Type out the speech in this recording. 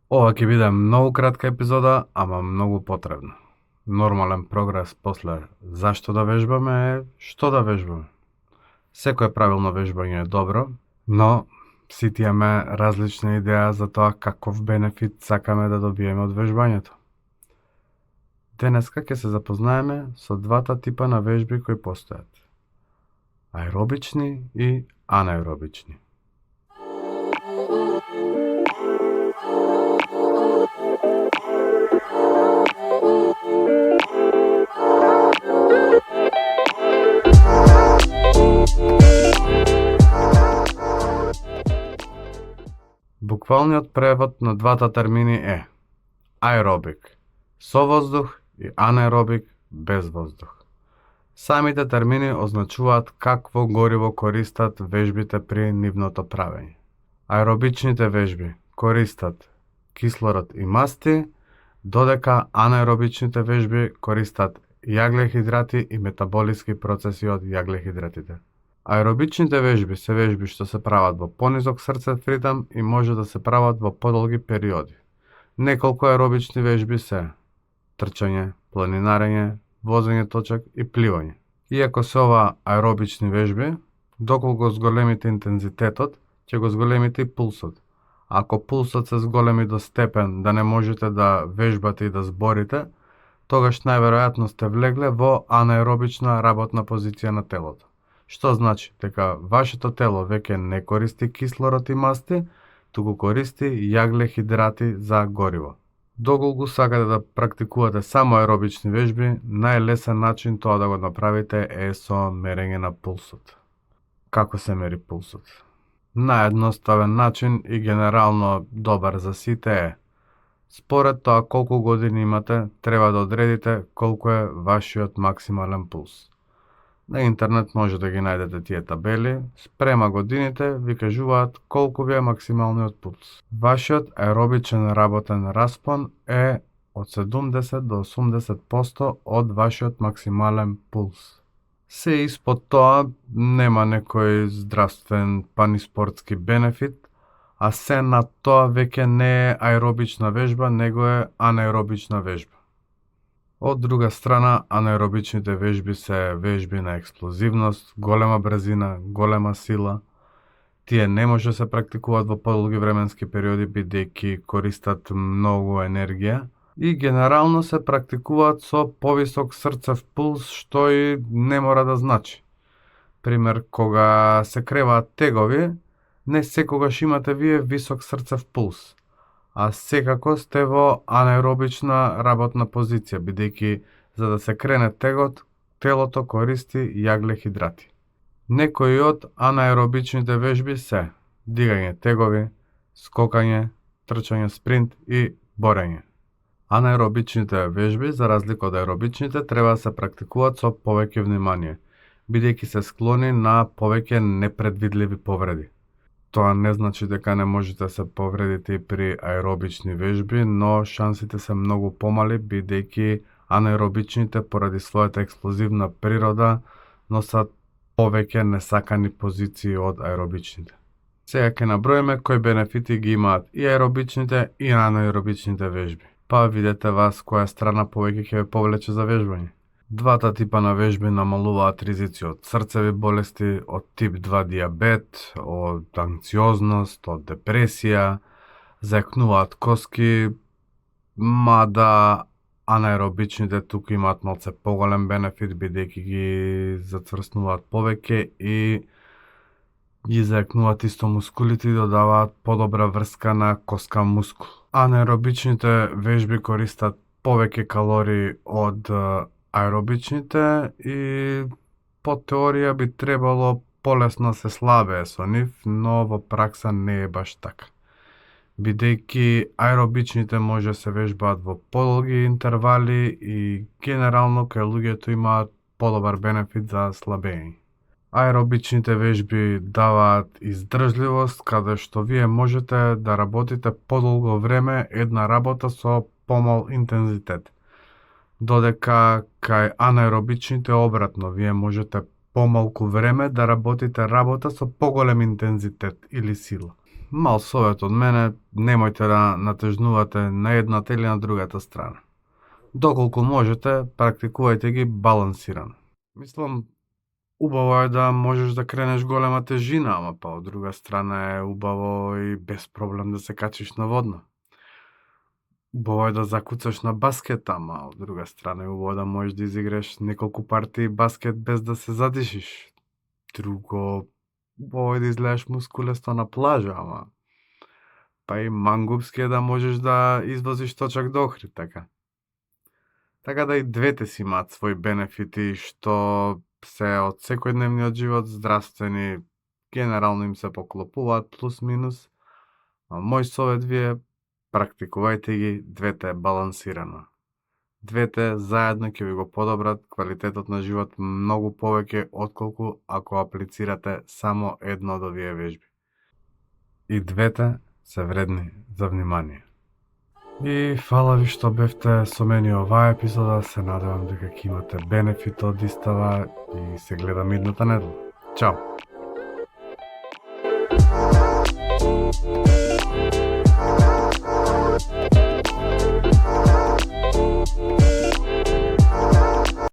Ова ќе биде многу кратка епизода, ама многу потребна. Нормален прогрес после зашто да вежбаме е што да вежбаме. Секое правилно вежбање е добро, но сите имаме различна идеја за тоа каков бенефит сакаме да добиеме од вежбањето. Денеска ќе се запознаеме со двата типа на вежби кои постојат. Аеробични и анаеробични. Буквалниот превод на двата термини е аеробик со воздух и анаеробик без воздух. Самите термини означуваат какво гориво користат вежбите при нивното правење. Аеробичните вежби користат кислород и масти, додека анаеробичните вежби користат јаглехидрати и метаболиски процеси од јаглехидратите. Аеробичните вежби се вежби што се прават во понизок срцев ритам и може да се прават во подолги периоди. Неколку аеробични вежби се трчање, планинарење, возење точак и пливање. Иако се ова аеробични вежби, доколку зголемите интензитетот, ќе го зголемите и пулсот. Ако пулсот се зголеми до степен да не можете да вежбате и да зборите, тогаш најверојатно сте влегле во анаеробична работна позиција на телото. Што значи дека вашето тело веќе не користи кислород и масти, туку користи јаглехидрати за гориво. Доколку сакате да практикувате само аеробични вежби, најлесен начин тоа да го направите е со мерење на пулсот. Како се мери пулсот? Наједноставен начин и генерално добар за сите е: според тоа колку години имате, треба да одредите колку е вашиот максимален пулс. На интернет може да ги најдете тие табели, спрема годините ви кажуваат колку ви е максималниот пулс. Вашиот аеробичен работен распон е од 70 до 80% од вашиот максимален пулс. Се испод тоа нема некој здравствен па ни спортски бенефит, а се над тоа веќе не е аеробична вежба, него е анаеробична вежба. Од друга страна, анаеробичните вежби се вежби на експлозивност, голема брзина, голема сила. Тие не може се практикуваат во подолги временски периоди, бидејќи користат многу енергија и генерално се практикуваат со повисок срцев пулс, што и не мора да значи. Пример, кога се креваат тегови, не секогаш имате вие висок срцев пулс, а секако сте во анаеробична работна позиција, бидејќи за да се крене тегот, телото користи јаглехидрати. Некои од анаеробичните вежби се дигање тегови, скокање, трчање спринт и борење. Анаеробичните вежби, за разлика од аеробичните, треба да се практикуваат со повеќе внимание, бидејќи се склони на повеќе непредвидливи повреди. Тоа не значи дека не можете да се повредите и при аеробични вежби, но шансите се многу помали, бидејќи анаеробичните поради својата експлозивна природа носат повеќе несакани позиции од аеробичните. Сега ќе наброиме кои бенефити ги имаат и аеробичните и анаеробичните вежби. Па видете вас која страна повеќе ќе ве повлече за вежбање. Двата типа на вежби намалуваат ризици од срцеви болести, од тип 2 диабет, од анксиозност, од депресија, заекнуваат коски, мада анаеробичните туку имаат малце поголем бенефит, бидејќи ги зацврснуваат повеќе и ги заекнуваат исто мускулите и додаваат подобра врска на коска мускул. Анаеробичните вежби користат повеќе калории од аеробичните и по теорија би требало полесно се слабее со нив, но во пракса не е баш така. Бидејќи аеробичните може се вежбаат во подолги интервали и генерално кај луѓето имаат подобар бенефит за слабење. Аеробичните вежби даваат издржливост, каде што вие можете да работите подолго време една работа со помал интензитет. Додека кај анаеробичните обратно, вие можете помалку време да работите работа со поголем интензитет или сила. мал совет од мене, немојте да натежнувате на едната или на другата страна. Доколку можете, практикувајте ги балансирано. Мислам, убаво е да можеш да кренеш голема тежина, ама па од друга страна е убаво и без проблем да се качиш на водно. Убаво е да закуцаш на баскет, ама од друга страна е убаво да можеш да изиграш неколку партии баскет без да се задишиш. Друго, убаво е да изгледаш мускулесто на плажа, ама па и мангупски е да можеш да извозиш точак до Охрид, така. Така да и двете си имаат своји бенефити, што се од секојдневниот живот, здравствени, генерално им се поклопуваат плюс минус, а мој совет ви е практикувајте ги двете балансирано. Двете заедно ќе ви го подобрат квалитетот на живот многу повеќе отколку ако аплицирате само едно од овие вежби. И двете се вредни за внимание. И фала ви што бевте со мене оваа епизода, се надевам дека ќе имате бенефит од истава и се гледаме идната недела. Чао!